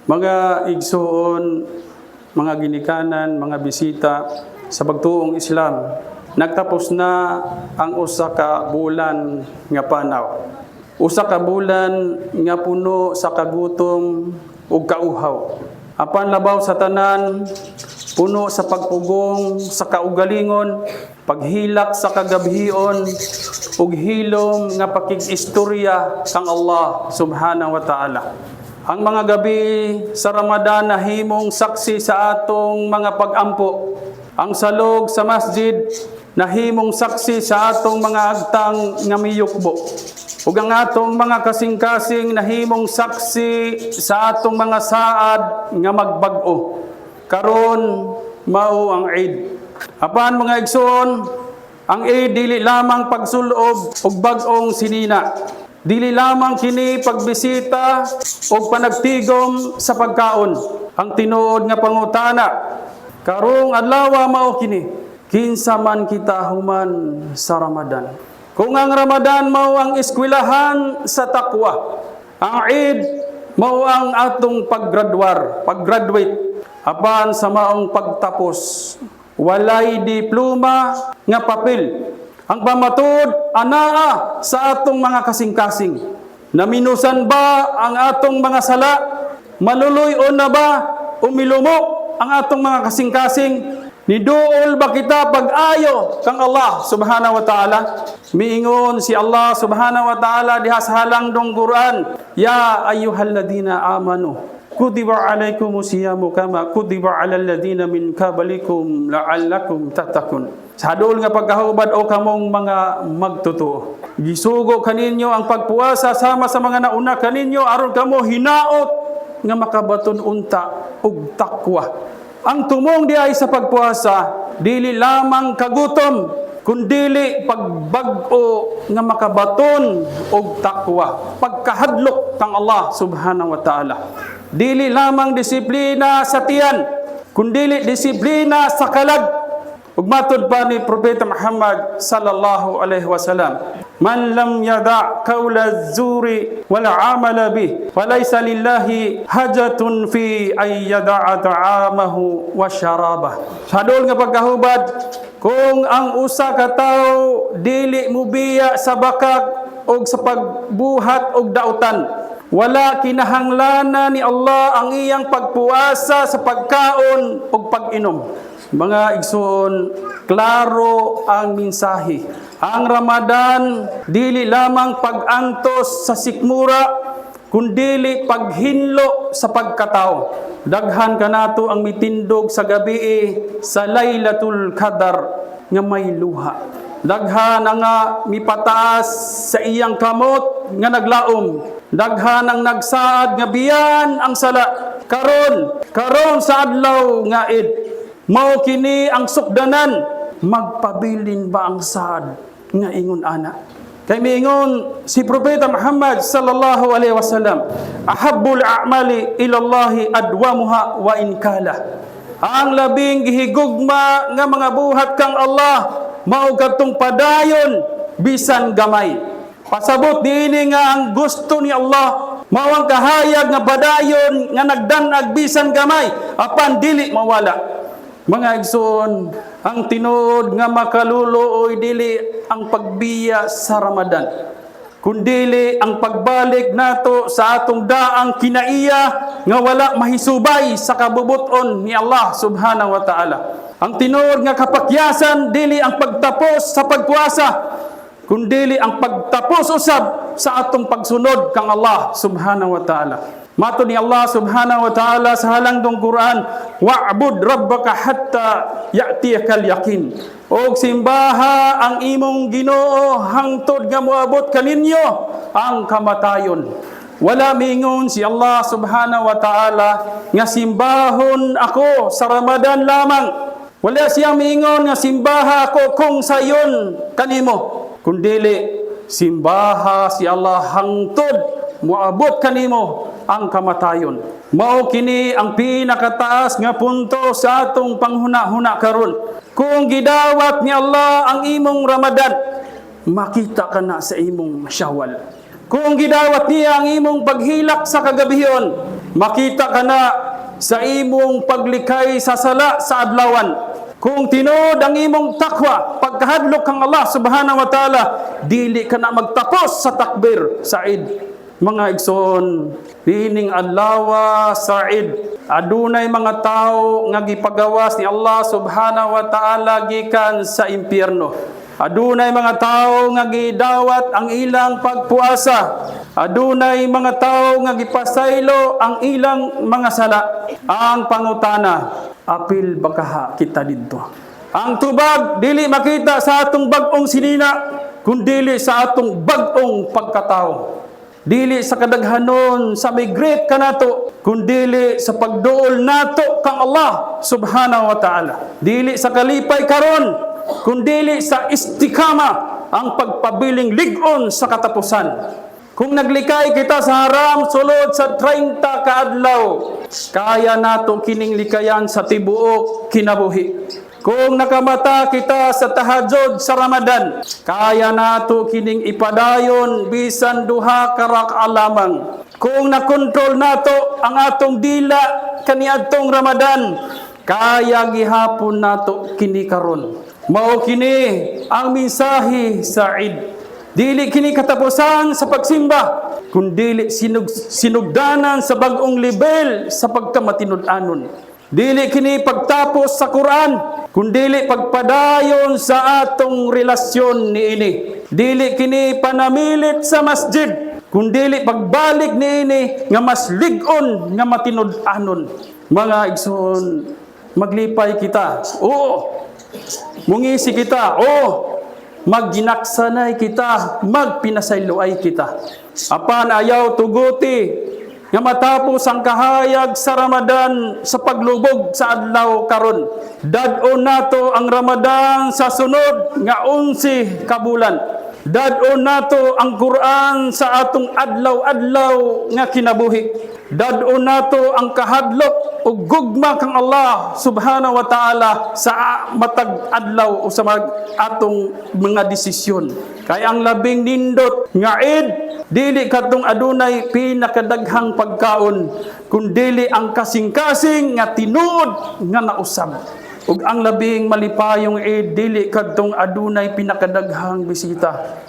Mga igsuon, mga ginikanan, mga bisita sa pagtuong Islam, nagtapos na ang usa ka bulan nga panaw. Usa ka bulan nga puno sa kagutom ug kauhaw. Apan labaw sa tanan, puno sa pagpugong sa kaugalingon, paghilak sa kagabhion, ug hilom nga pakig-istorya kang Allah subhanahu wa ta'ala. Ang mga gabi sa Ramadan nahimong saksi sa atong mga pagampo. Ang salog sa masjid nahimong saksi sa atong mga agtang nga miyukbo. Ug ang atong mga kasing-kasing nahimong saksi sa atong mga saad nga magbag-o. Karon mao ang Eid. Apan, mga igsoon, ang Eid dili lamang pagsulob og bag-ong sinina. Dili lamang kini pagbisita o panagtigom sa pagkaon. Ang tinuod nga pangutana karong adlaw mao kini: kinsa man kita human sa Ramadan? Kung ang Ramadan mao ang eskwelahan sa takwa, ang Eid mao ang atong paggraduar, paggraduate. Apan sa maong pagtapos, walay diploma nga papel. Ang pamatuod anaa sa atong mga kasing-kasing. Naminusan ba ang atong mga sala? Maluluy-on na ba o milumo ang atong mga kasing-kasing? Niduol ba kita pag-ayo kang Allah subhanahu wa ta'ala? Miingon si Allah subhanahu wa ta'ala diha sa halangdong Quran, "Ya ayyuhalladina amanu, kutiba alaikumus siyamu kama kutiba alal ladina min qablikum la'allakum tattaqun." Sa duol nga pagkahubad, o kamong mga magtotoo, gisugo kaninyo ang pagpuasa sama sa mga nauna kaninyo aron kamo hinaot nga makabaton unta og takwa. Ang tumong diay sa pagpuasa, dili lamang kagutom, kundili pagbag-o nga makabaton og takwa, pagkahadlok kang Allah subhanahu wa ta'ala. Dili lamang disiplina sa tiyan, kundili disiplina sa kalag. Ug matud pa ni Propeta Muhammad sallallahu alaihi wasallam, "Man lam yada qawla zuri wal amala bih, falaysa lillahi hajatun fi ay yada'a ta'amahu wa syarabah." Sa duol nga pagkahubad, kung ang usa ka tawo dili mubiya sa bakak og sa pagbuhat og dautan, wala kinahanglana ni Allah ang iyang pagpuasa sa pagkaon ug pag-inom. Mga igsoon, klaro ang mensahe. Ang Ramadan dili lamang pag-antos sa sikmura, kundili paghinlo sa pagkatao. Daghan kanato ang mitindog sa gabi sa Lailatul Qadar nga may luha. Daghan ang nga mipataas sa iyang kamot nga naglaom. Daghan ang nagsaad nga biyan ang sala. Karon, karon sa adlaw nga Eid, mao kini ang sukdanan, magpabilin ba ang saad nga ingon ana? Kay miingon si Propeta Muhammad sallallahu alaihi wasallam, "Ahabbul a'mali ila Allahi adwamuha wa in kala." Ang labing gihigugma nga mga buhat kang Allah mao kadtong padayon bisan gamay. Pasabot niini nga ang gusto ni Allah mao ang kahayag nga padayon nga nagdanag bisan gamay apan dili mawala. Mga igsoon, ang tinuod nga makaluluoy dili ang pagbiya sa Ramadan, kundili ang pagbalik nato sa atong daang kinaiya nga wala mahisubay sa kabubuton ni Allah subhanahu wa ta'ala. Ang tinuod nga kapakyasan dili ang pagtapos sa pagpuasa, kundili ang pagtapos usab sa atong pagsunod kang Allah subhanahu wa ta'ala. Matud ni Allah subhanahu wa ta'ala sa halangdong Quran, "Wa'bud rabbaka hatta ya'tiyakal yaqin." Og simbaha ang imong Ginoo hangtod nga moabot kaninyo ang kamatayon. Wala mingon si Allah subhanahu wa ta'ala nga simbahon ako sa Ramadan lamang. Wala siya mingon nga simbaha ako kung sayon kanimo. Kundili simbaha si Allah hangtod moabot kanimo ang kamatayon. Mao kini ang pinakataas nga punto sa atong panghuna-huna karon. Kung gidawat ni Allah ang imong Ramadan, makita ka na sa imong Syawal. Kung gidawat niya ang imong paghilak sa kagabhion, Makita ka na sa imong paglikay sa sala sa adlawan. Kung tinuod ang imong takwa, pagkahadlok kang Allah subhanahu wa ta'ala, dili ka na magtapos sa takbir sa Eid. Mga igsoon, niining adlaw sa Eid, adunay mga tawo nga gipagawas ni Allah subhanahu wa ta'ala gikan sa impyerno. Adunay mga tawo nga gidawat ang ilang pagpuasa. Adunay mga tawo nga gipasaylo ang ilang mga sala. Ang pangutana, apil ba kaha kita didto? Ang tubag dili makita sa atong bag-ong sinina, kundili sa atong bag-ong pagkatao. Dili sa kadaghanon sa may-greet kanato, kundili sa pagduol nato kang Allah subhanahu wa ta'ala. Dili sa kalipay karon, kundili sa istikama ang pagpabiling lig-on sa katapusan. Kung naglikay kita sa haram sulod sa 30 kaadlaw, kaya nato kining likayan sa tibuok kinabuhi. Kung nakamata kita sa tahajjud sa Ramadan, kaya nato kining ipadayon bisan 2 ka raka'a lamang. Kung nakontrol nato ang atong dila kaniadtong Ramadan, kaya gihapon nato kini karon. Mao kini ang mensahe sa Eid. Dili kini katapusan sa pagsimba, kundili sinugdanan sa bag-ong level sa pagkamatinud-anon. Dili kini pagtapos sa Quran, kundili pagpadayon sa atong relasyon niini. Dili kini panamilit sa masjid, kundili pagbalik niini nga mas lig-on nga matinud-anon. Mga igsoon, maglipay kita. Oo. Mungisi kita. Oo. Magginaksanay kita, magpinasayloay kita. Apan ayaw tuguti nga matapos ang kahayag sa Ramadan sa paglubog sa adlaw karon. Dad-on nato ang Ramadan sa sunod nga 11 ka bulan. Dad-on nato ang Quran sa atong adlaw-adlaw nga kinabuhi. Dad-on nato ang kahadlok ug gugma kang Allah subhanahu wa ta'ala sa matag adlaw o sa atong mga desisyon. Kay ang labing nindot nga Eid, dili kadtong adunay pinakadaghang pagkaon, kundili ang kasing-kasing nga tinuod nga nausab. Ug ang labing malipayong Eid, dili kadtong adunay pinakadaghang bisita,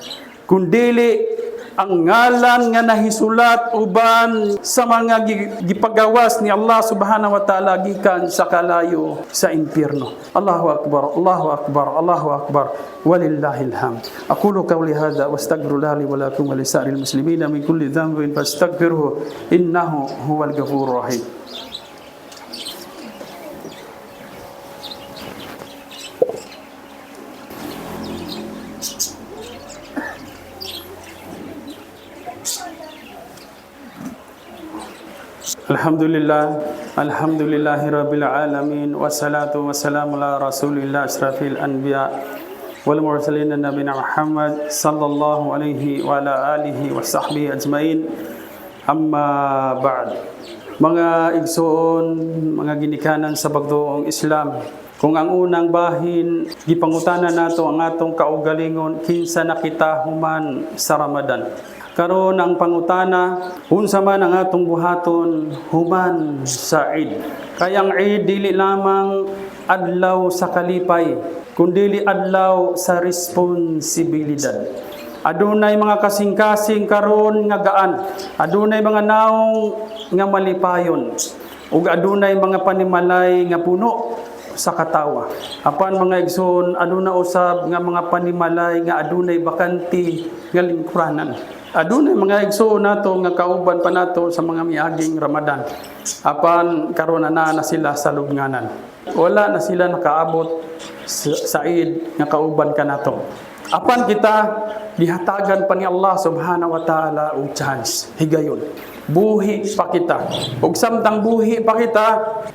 kundili ang ngalan nga nahisulat uban sa mga gipagawas ni Allah subhanahu wa ta'ala gikan sa kalayo sa impyerno. Allahu akbar, Allahu akbar, Allahu akbar, walillahil hamd. Aqulu qawli hadha wastaghfirullaha li wa lakum wa lisa'iril muslimina min kulli dhanbin fastaghfiruhu innahu huwal ghafurur rahim. Alhamdulillah, alhamdulillahi rabbil alamin, wassalatu wassalamu ala rasulillah asrafil anbiya wal mursalin nabina Muhammad sallallahu alaihi wa ala alihi wa sahbihi ajmain. Amma ba'd. Mga igsoon, mga ginikanan sa pagtuong Islam, kung ang unang bahin gipangutana nato ang atong kaugalingon, kinsa na kita human sa Ramadan. Karon ang pangutana, unsa man ang atong buhaton human sa Eid. Kay ang Eid dili lamang adlaw sa kalipay, kundili adlaw sa responsibilidad. Adunay mga kasing-kasing karon nga gaan, adunay mga naong nga malipayon, ug adunay mga panimalay nga puno sa katawa. Apan mga igsoon, aduna usab nga mga panimalay nga adunay bakante nga lingkuranan. Adunay mga igsoon nato nga kauban pa nato sa mga miaging Ramadan. Apan karon na na sila sa lubnganan. Wala na sila nakaabot sa Eid nga kauban kanato. Apan kita gihatagan pa ni Allah subhanahu wa ta'ala og chance higayon. Buhi pa kita. Ug samtang buhi pa kita,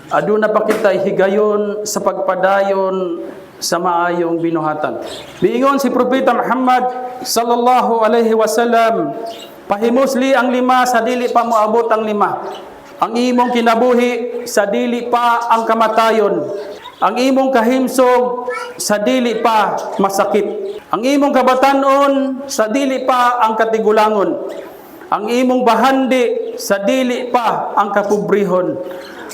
aduna pa kita higayon sa pagpadayon sa maayong binuhatan. Miingon si Propeta Muhammad sallallahu alaihi wasallam, pahimusli ang 5 sa dili pa moabot ang 5. Ang imong kinabuhi sa dili pa ang kamatayon. Ang imong kahimsog sa dili pa masakit. Ang imong kabatanon sa dili pa ang katigulangon. Ang imong bahandi sa dili pa ang kapobrehon.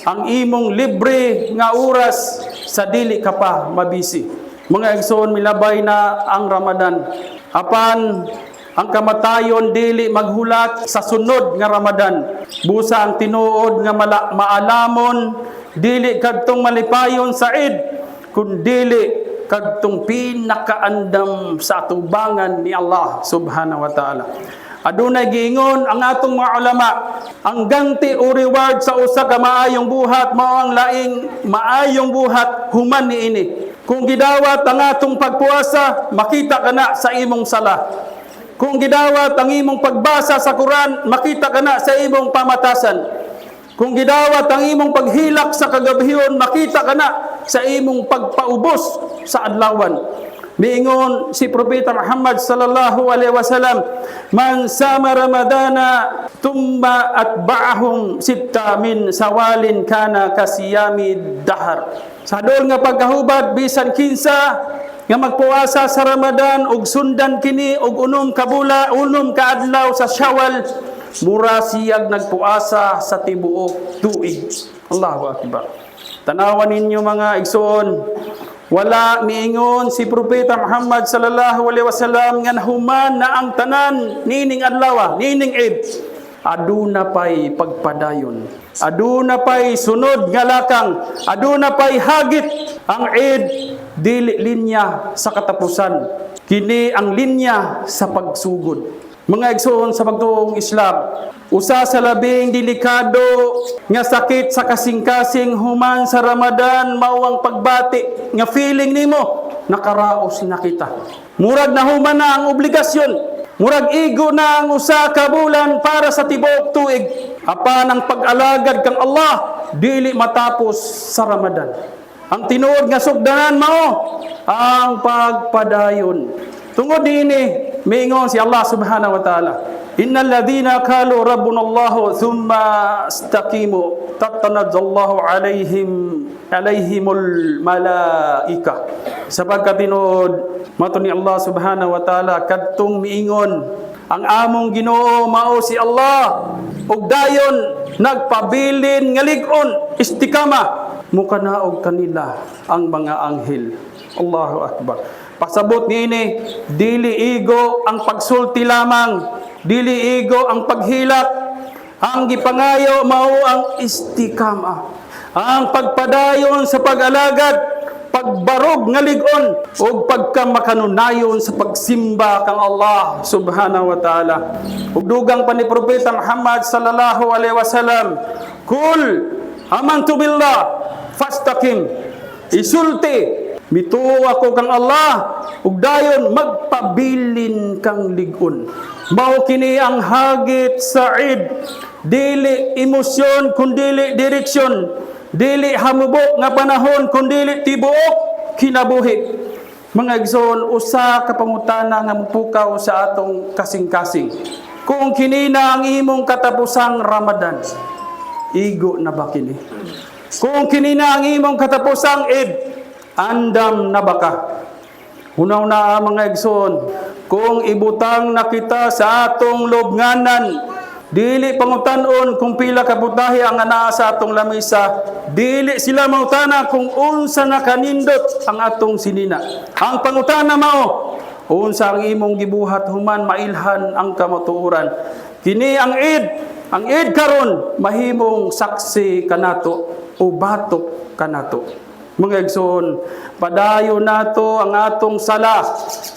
Ang imong libre nga oras sa dili ka pa mabisi. Mga igsoon, milabay na ang Ramadan. Apan ang kamatayon dili maghulat sa sunod nga Ramadan. Busa ang tinuod nga maalamon dili kadtong malipayon sa Eid, kun dili kadtong pinakaandam sa atubangan ni Allah subhanahu wa ta'ala. Adunay giingon ang atong mga ulama, ang ganti o reward sa usa ka maayong buhat mao ang laing maayong buhat human niini. Kung gidawat ang atong pagpuasa, makita ka na sa imong sala. Kung gidawat ang imong pagbasa sa Quran, makita ka na sa imong pamatasan. Kung gidawat ang imong paghilak sa kagabhion, makita ka na sa imong pagpaubos sa adlawan. Miingon si Propeta Muhammad sallallahu alaihi wasallam, "Man sama Ramadana thumma atba'ahum sitta min Sawalin kana kasiyami dahar." Sa duol nga pagkahubad, bisan kinsa nga magpuasa sa Ramadan ug sundan kini og 6 ka bula, 6 ka adlaw sa Shawwal, mura siyag nagpuasa sa tibuok tuig. Allahu akbar. Tanawan ninyo, mga igsoon, wala miingon si Propeta Muhammad sallallahu alaihi wasallam nga human na ang tanan nining adlaw, nining Eid. Aduna pay pagpadayon. Aduna pay sunod nga lakang. Aduna pay hagit. Ang Eid dili linya sa katapusan. Kini ang linya sa pagsugod. Mga igsoon sa pagtuong Islam, usa sa labing delikado nga sakit sa kasing-kasing human sa Ramadan mao ang pagbati nga feeling nimo nakaraos na kita. Murag nahuman na ang obligasyon. Murag igo na ang usa ka bulan para sa tibuok tuig. Apan ang pag-alagad kang Allah dili matapos sa Ramadan. Ang tinuod nga sugdanan mao ang pagpadayon. Tungod niini, miingon si Allah subhanahu wa ta'ala, "Innal ladhina qalu rabbuna Allah thumma istaqimu tatanazzalu alaihimul malaika." Sapagkat tinuod, mato ni Allah subhanahu wa ta'ala, kadtong miingon, "Ang among Ginoo mao si Allah," ug dayon nagpabilin nga lig-on, istikama, mukanaog kanila ang mga anghel. Allahu akbar. Pasabot niini, dili igo ang pagsulti lamang, dili igo ang paghilak. Ang gipangayo mao ang istikama. Ang pagpadayon sa pag-alagad, pagbarog nga lig-on ug pagkamakanunayon sa pagsimba kang Allah subhanahu wa ta'ala. Ug dugang pa ni Propeta Muhammad sallallahu alaihi wasallam, "Kul amantu billah fastaqim." Isulti, "Mituo ako kang Allah," ug dayon magpabilin kang lig-on. Mao kini ang hagit sa Eid. Dili emosyon kundili direksyon. Dili hamubok nga panahon kundili tibuok kinabuhi. Mga igsoon, usa ka pangutana nga mupukaw sa atong kasing-kasing. Kung kini na ang imong katapusang Ramadan, igo na ba kini? Kung kini na ang imong katapusang Eid, andam na ba ka? Hunaw na, mga igsoon, kung ibutang na kita sa atong lubnganan, dili pangutan-on kung pila ka putahe ang anaa sa atong lamisa, dili sila mangutana kung unsa na kanindot ang atong sinina. Ang pangutana mao, unsa ang imong gibuhat human mailhan ang kamatuoran? Kini ang Eid, ang Eid karon mahimong saksi kanato o batok kanato. Mga igsoon, padayon nato ang atong sala,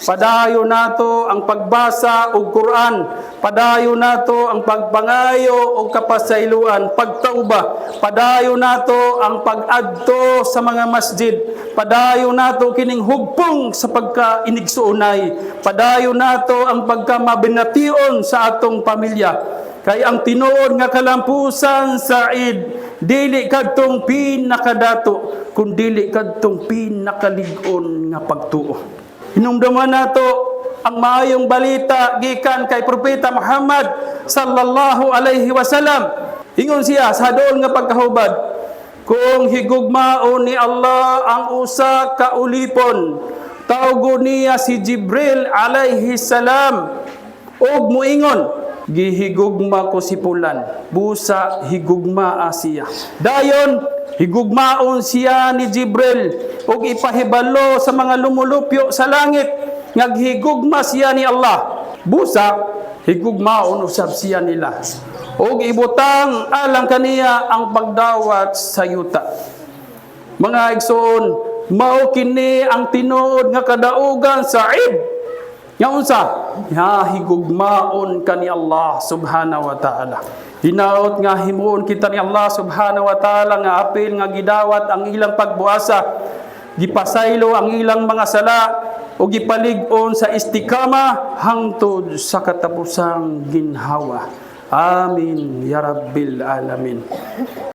padayon nato ang pagbasa og Quran, padayon nato ang pagpangayo og kapasayloan, pagtauba, padayon nato ang pag-adto sa mga masjid, padayon nato kining hugpong sa pagka-inigsuonay, padayon nato ang pagkamabination sa atong pamilya. Kay ang tinuod nga kalampusan sa Eid, dili kadtong pinakadato, kundili kadtong pinakalig-on nga pagtuo. Hinumduman nato ang maayong balita gikan kay Propeta Muhammad sallallahu alaihi wasallam. Ingon siya sa duol nga pagkahubad, "Kung higugmaon ni Allah ang usa ka ulipon, tawgon niya si Jibril alaihi salam ug muingon, Gihigugma ko si Pulan, busa higugmaa siya. Dayon higugmaon siya ni Jibril ug ipahibalo sa mga lumulupyo sa langit nga gihigugma siya ni Allah. Busa higugmaon usab siya nila. Ug ibutang alang kaniya ang pagdawat sa yuta. Mga igsoon, mao kini ang tinuod nga kadaugan sa Eid. Nga unsa? Nga higugmaon ka ni Allah subhanahu wa ta'ala. Hinaot nga himuon kita ni Allah subhanahu wa ta'ala nga apil nga gidawat ang ilang pagbuasa, gipasaylo ang ilang mga sala o gipalig-on sa istikama hangtod sa katapusang ginhawa. Amin ya Rabbil alamin.